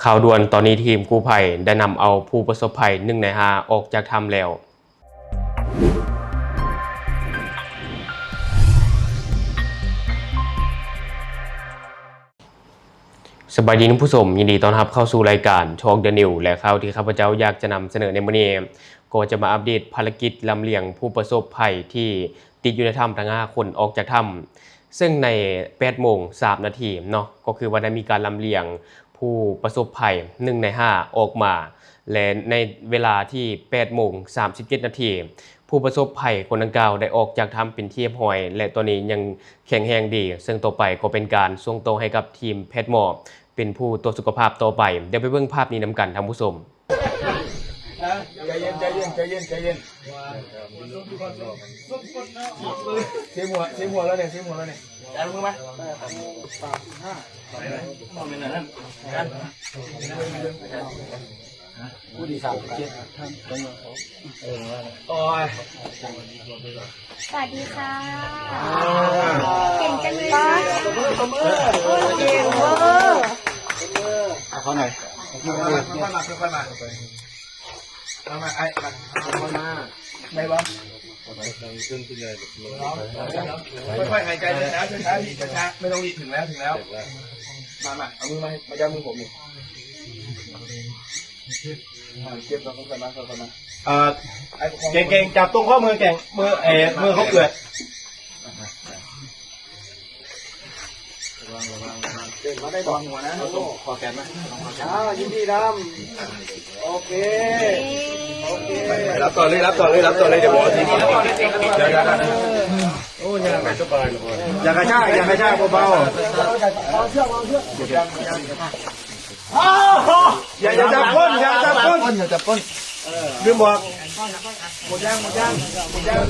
ຂ່າວດ່ວນຕອນນີ້, ທີມກູ້ໄພໄດ້ນຳເອົາຜູ້ປະສົບໄພໜຶ່ງໃນຫ້າອອກຈາກຖ້ຳແລ້ວ. ສະບາຍດີທ່ານຜູ້ຊົມ, ຍິນດີຕ້ອນຮັບເຂົ້າສູ່ລາຍການ Talk the News ແລະ ຂ່າວທີ່ຂ້າພະເຈົ້າຢາກຈະນຳສະເໜີໃນມື້ນີ້ ກໍຈະມາອັບເດດພາລະກິດລຳລຽງຜູ້ປະສົບໄພທີ່ຕິດຢູ່ໃນຖ້ຳທັງຫ້າຄົນອອກຈາກຖ້ຳ. ເຊິ່ງໃນແປດໂມງສາມນາທີເນາະ, ກໍຄືວ່າໄດ້ມີການລຳລຽງຜູ້ປະສົບໄພໜຶ່ງໃນຫ້າອອກມາ ແລະ ໃນເວລາທີ່ແປດໂມງສາມສິບເຈັດນາທີ, ຜູ້ປະສົບໄພຄົນດັ່ງກ່າວໄດ້ອອກຈາກຖ້ຳເປັນທີ່ຮຽບຮ້ອຍ ແລະ ຕອນນີ້ຍັງແຂງແຮງດີ, ເຊິ່ງຕໍ່ໄປກໍເປັນການສົ່ງຕໍ່ໃຫ້ກັບທີມແພດໝໍເປັນຜູ້ກວດສຸຂະພາບຕໍ່ໄປ. ດຽວໄປເບິ່ງພາບນີ້ນຳກັນທ່ານຜູ້ຊົມ. ໃຈເຢັນ ໃຈເຢັນ ໃຈເຢັນ ໃຈເຢັນ. ເຊມຫົວ ເຊມຫົວແລ້ວນີ້ ເຊມຫົວແລ້ວນີ້. ເອົາມືມາ ຜູ້ທີ່ສາມສິບເຈັດ. ໂອ້ຍ ສະຫວັດດີຄ່ະ. ເກັ່ງຈັງເລີຍ. ເກັ່ງເວີ. ເອົາເຂົ້າໜ່ອຍ. ຄ່ອຍມາ ຄ່ອຍມາ ຄ່ອຍມາ. ເອົາມາ ອ້າຍ ມາ ຄ່ອຍມາ. ໄດ້ບໍ່? ຄ່ອຍໆ ຫາຍໃຈຊ້າໆ ຊ້າໆ ຊ້າໆ. ໄມ່ຕ້ອງຣີບ, ເຖິງແລ້ວ ເຖິງແລ້ວ. ມາ ມາ ເອົາມືມາ ມາຈັບມືຜົມນີ້. ອ່າ ເຈັບແລ້ວ ຄ່ອຍໆ ມາ ຄ່ອຍໆ ມາ. ອ່າ ເກັ່ງໆ ຈັບຕົງຂໍ້ມື ເກັ່ງ ມື ເອີ ມືເຂົາເກືອດ. ລະວັງ ລະວັງ ລະວັງ. ເດີນມາໄດ້ດອກຫົວນະ. ເອົາຕົງຂໍ້ແຂນມາ. ອ່າ ຍິນດີນຳ. ໂອເຄ ໂອເຄ. ຮັບຕໍ່ເລີຍ ຮັບຕໍ່ເລີຍ ຮັບຕໍ່ເລີຍ. ດຽວໝໍທີບ. ໂອ້ ຍ່າງໄປສະບາຍ. ຢ່າກະຊາກ ຢ່າກະຊາກ ເບົາໆ. ຢ່າ ຢ່າຈັບກົ້ນ ຢ່າຈັບກົ້ນ ຢ່າຈັບກົ້ນ. ເອີ ລືມບອກ. ໝົດຍັງ ໝົດຍັງ ໝົດຍັງ.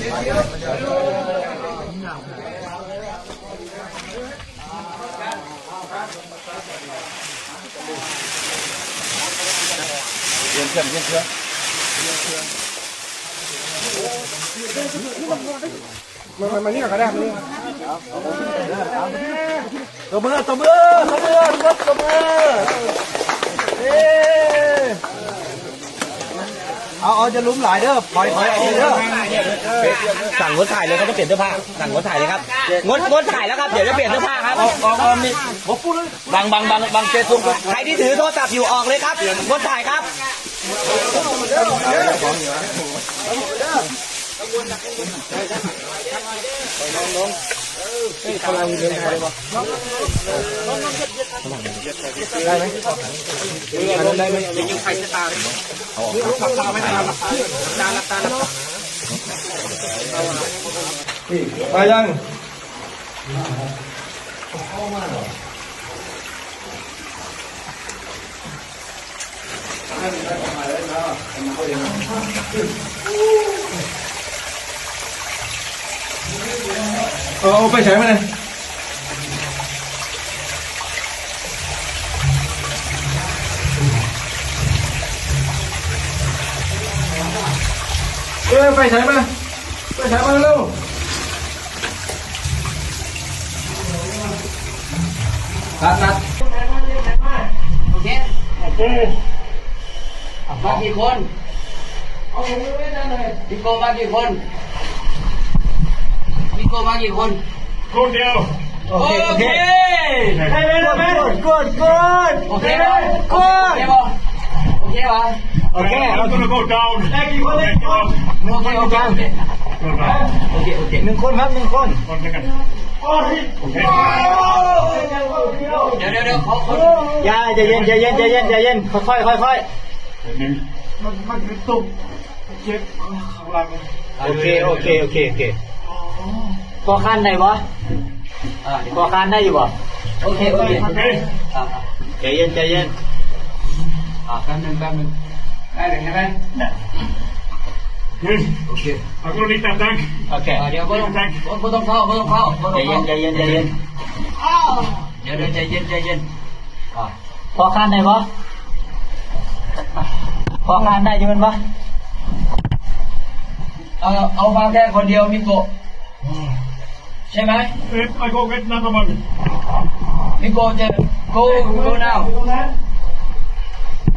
ປ່ຽນເຄື່ອງ ປ່ຽນເຄື່ອງ. ມາ ມາ ມານີ້ກ່ອນກໍໄດ້ ມານີ້. ຕົບມື ຕົບມື ຕົບມື ຕົບມື. ເອີ ເອົາ ເອົາ ຢ່າລຸມຫຼາຍເດີ ຖອຍ ຖອຍອອກເດີ. ສັ່ງງົດຖ່າຍເລີຍ ເຂົາຈະປ່ຽນເສື້ອຜ້າ. ສັ່ງງົດຖ່າຍເລີຍຄັບ. ງົດ ງົດຖ່າຍແລ້ວຄັບ ດຽວຈະປ່ຽນເສື້ອຜ້າຄັບ. ອອກ ອອກ ອອກ ນີ້ ບໍ່ປູດເລີຍ. ບັງ ບັງ ບັງ ບັງເຈຊຸງ. ໃຜທີ່ຖືໂທລະສັບຢູ່ ອອກເລີຍຄັບ. ງົດຖ່າຍຄັບ. ໄດ້ໄໝ? ໄດ້ໄໝ? ໄປຍັງ? ເອົາ ເອົາໄຟສາຍມາແດ່. ເອີ ໄຟສາຍມາ ໄຟສາຍມາເລັວ. ຕັດ ຕັດ. ໂອເຄ ໂອເຄ. ມາກີ່ຄົນ? ມິໂກະມາກີ່ຄົນ? ມິໂກະມາກີ່ຄົນ? ຄົນດຽວ. ໂອເຄ ໂອເຄ. ໄດ້ໄໝ? ກູດ ກູດ ກູດ. ໂອເຄບໍ່? ກູດ ໂອເຄບໍ່? ໂອເຄບໍ່? ໂອເຄ I'm gonna go down. ໄດ້ກີ່ຄົນ? ໂອເຄ ໂອເຄ ໂອເຄ. ໂອເຄ ໂອເຄ ໜຶ່ງຄົນຄັບ ໜຶ່ງຄົນ. ດຽວ ດຽວ ດຽວ ຂໍ ຂໍ ຢ່າ ໃຈເຢັນ ໃຈເຢັນ ໃຈເຢັນ ໃຈເຢັນ. ຄ່ອຍໆ ຄ່ອຍໆ. ມັນ ມັນຕົກ ເຈັບຂ້າງຫຼັງ. ໂອເຄ ໂອເຄ ໂອເຄ ໂອເຄ. ພໍຄານໄດ້ບໍ່? ອ່າ ພໍຄານໄດ້ຢູ່ບໍ່? ໂອເຄ ໂອເຄ ອ່າ ໃຈເຢັນ ໃຈເຢັນ. ອ່າ ແປັບໜຶ່ງ ແປັບໜຶ່ງ. ໄດ້ແລ້ວໃຊ່ໄໝ? ໂອເຄ ໂອເຄ. ດຽວບໍ່ຕ້ອງ ບໍ່ຕ້ອງເຂົ້າ ບໍ່ຕ້ອງເຂົ້າ ບໍ່ຕ້ອງເຂົ້າ. ໃຈເຢັນ ໃຈເຢັນ ໃຈເຢັນ. ດຽວ ດຽວ ໃຈເຢັນ ໃຈເຢັນ. ພໍຄານໄດ້ບໍ່? ພໍຄານໄດ້ຢູ່ແມ່ນບໍ່? ເອົາ ເອົາມາແຄ່ຄົນດຽວ ມິໂກະ ໃຊ່ໄໝ? If I go get another one. ມິໂກະ go, go now.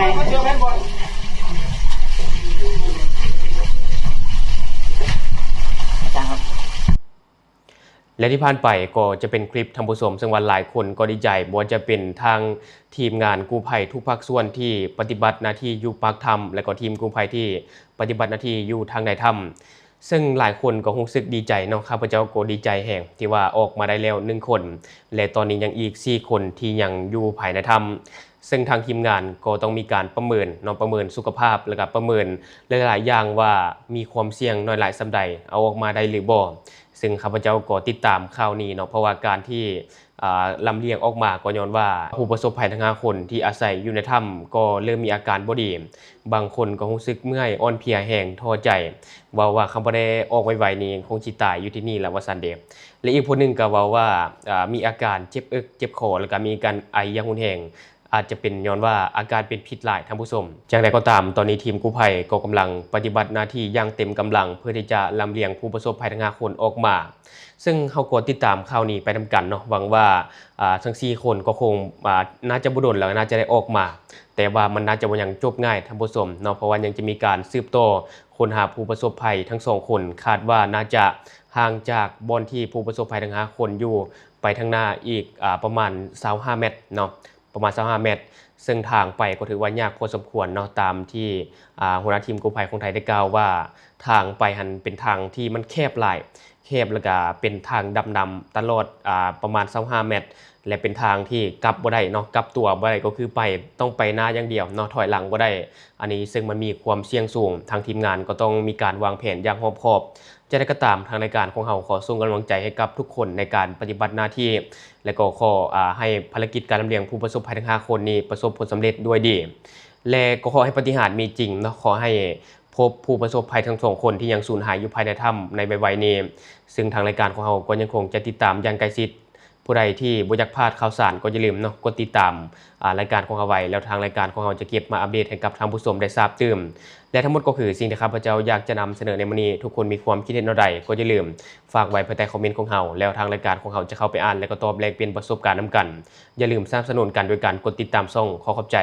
ແລະທີ່ຜ່ານໄປກໍຈະເປັນຄລິບທ່ານຜູ້ຊົມ ເຊິ່ງວ່າຫຼາຍຄົນກໍດີໃຈ ບໍ່ວ່າຈະເປັນທາງທີມງານກູ້ໄພທຸກພາກສ່ວນທີ່ປະຕິບັດໜ້າທີ່ຢູ່ປາກຖ້ຳ ແລະກໍທີມກູ້ໄພທີ່ປະຕິບັດໜ້າທີ່ຢູ່ທາງໃນຖ້ຳ ເຊິ່ງຫຼາຍຄົນກໍຮູ້ສຶກດີໃຈເນາະ, ຂ້າພະເຈົ້າກໍດີໃຈແຮງທີ່ວ່າອອກມາໄດ້ແລ້ວໜຶ່ງຄົນ ແລະຕອນນີ້ຍັງອີກສີ່ຄົນທີ່ຍັງຢູ່ພາຍໃນຖ້ຳ. ເຊິ່ງທາງທີມງານກໍຕ້ອງມີການປະເມີນເນາະ, ປະເມີນສຸຂະພາບ ແລະກະປະເມີນຫຼາຍໆຢ່າງວ່າມີຄວາມສ່ຽງໜ້ອຍຫຼາຍສ່ຳໃດ, ເອົາອອກມາໄດ້ຫຼືບໍ່. ເຊິ່ງຂ້າພະເຈົ້າກໍຕິດຕາມຂ່າວນີ້ເນາະ, ເພາະວ່າການທີ່ ອ່າ ລຳລຽງອອກມາກໍຍ້ອນວ່າຜູ້ປະສົບໄພທັງຫ້າຄົນທີ່ອາໄສຢູ່ໃນຖ້ຳກໍເລີ່ມມີອາການບໍ່ດີ, ບາງຄົນກໍຮູ້ສຶກເມື່ອຍ, ອ່ອນເພຍແຮງ, ທໍ້ໃຈ, ເວົ້າວ່າຄັນບໍ່ໄດ້ອອກໄວໆນີ້ຄົງຊິຕາຍຢູ່ທີ່ນີ້ລະວ່າຊັ້ນເດ. ແລະອີກຜູ້ໜຶ່ງກໍເວົ້າວ່າ ອ່າ ມີອາການເຈັບເອິກເຈັບຄໍ ແລະກະມີການໄອຢ່າງຮຸນແຮງ, ອາດຈະເປັນຍ້ອນວ່າອາການເປັນພິດຫຼາຍທ່ານຜູ້ຊົມ. ຢ່າງໃດກໍຕາມ, ຕອນນີ້ທີມກູ້ໄພກໍກຳລັງປະຕິບັດໜ້າທີ່ຢ່າງເຕັມກຳລັງ ເພື່ອທີ່ຈະລຳລຽງຜູ້ປະສົບໄພທັງຫ້າຄົນອອກມາ. ເຊິ່ງເຮົາກໍຕິດຕາມຂ່າວນີ້ໄປນຳກັນເນາະ, ຫວັງວ່າ ອ່າ ທັງສີ່ຄົນກໍຄົງ ອ່າ ໜ້າຈະບໍ່ດົນແລ້ວ ໜ້າຈະໄດ້ອອກມາ, ແຕ່ວ່າມັນໜ້າຈະບໍ່ຍັງຈົບງ່າຍທ່ານຜູ້ຊົມເນາະ, ເພາະວ່າຍັງຈະມີການສືບຕໍ່ຄົ້ນຫາຜູ້ປະສົບໄພທັງສອງຄົນ, ຄາດວ່າໜ້າຈະຫ່າງຈາກບ່ອນທີ່ຜູ້ປະສົບໄພທັງຫ້າຄົນຢູ່ໄປທາງໜ້າອີກ ອ່າ ປະມານຊາວຫ້າແມັດເນາະ. ປະມານຊາວຫ້າແມັດ, ເຊິ່ງທາງໄປກໍຖືວ່າຍາກພໍສົມຄວນເນາະ, ຕາມທີ່ ອ່າ ຫົວໜ້າທີມກູ້ໄພຂອງໄທໄດ້ກ່າວວ່າ ທາງໄປຫັ້ນເປັນທາງທີ່ມັນແຄບຫຼາຍ, ແຄບ ແລ້ວກະເປັນທາງດຳໆຕະຫຼອດ ອ່າ ປະມານຊາວຫ້າແມັດ ແລະເປັນທາງທີ່ກັບບໍ່ໄດ້ເນາະ, ກັບຕົວບໍ່ໄດ້, ກໍຄືໄປ ຕ້ອງໄປໜ້າຢ່າງດຽວເນາະ, ຖອຍຫຼັງບໍ່ໄດ້. ອັນນີ້ເຊິ່ງມັນມີຄວາມສ່ຽງສູງ, ທາງທີມງານກໍຕ້ອງມີການວາງແຜນຢ່າງຮອບຄອບ. ຈັ່ງໃດກໍຕາມ, ທາງລາຍການຂອງເຮົາຂໍສົ່ງກຳລັງໃຈໃຫ້ກັບທຸກຄົນໃນການປະຕິບັດໜ້າທີ່ ແລະກໍຂໍ ອ່າ ໃຫ້ພາລະກິດການລຳລຽງຜູ້ປະສົບໄພທັງຫ້າຄົນນີ້ປະສົບຜົນສຳເລັດດ້ວຍດີ ແລະກໍຂໍໃຫ້ປາຕິຫານມີຈິງເນາະ, ຂໍໃຫ້ພົບຜູ້ປະສົບໄພທັງສອງຄົນທີ່ຍັງສູນຫາຍຢູ່ພາຍໃນຖ້ຳໃນໄວໆນີ້. ເຊິ່ງທາງລາຍການຂອງເຮົາກໍຍັງຄົງຈະຕິດຕາມຢ່າງໃກ້ຊິດ. ຜູ້ໃດທີ່ບໍ່ຢາກພາດຂ່າວສານກໍຢ່າລືມເນາະ ກົດຕິດຕາມ ອ່າ ລາຍການຂອງເຮົາໄວ້, ແລ້ວທາງລາຍການຂອງເຮົາຈະເກັບມາອັບເດດໃຫ້ກັບທ່ານຜູ້ຊົມໄດ້ຊາບຕື່ມ. ແລະທັງໝົດກໍຄືສິ່ງທີ່ຂ້າພະເຈົ້າຢາກຈະນຳສະເໜີໃນມື້ນີ້. ທຸກຄົນມີຄວາມຄິດເຫັນແນວໃດກໍຢ່າລືມຝາກໄວ້ພາຍໃຕ້ຄອມເມັນຂອງເຮົາ, ແລ້ວທາງລາຍການຂອງເຮົາຈະເຂົ້າໄປອ່ານ ແລະກໍຕອບແລກປ່ຽນປະສົບການນຳກັນ. ຢ່າລືມສະໜັບສະໜູນກັນໂດຍການກົດຕິດຕາມຊ່ອງ. ຂໍຂອບໃຈ.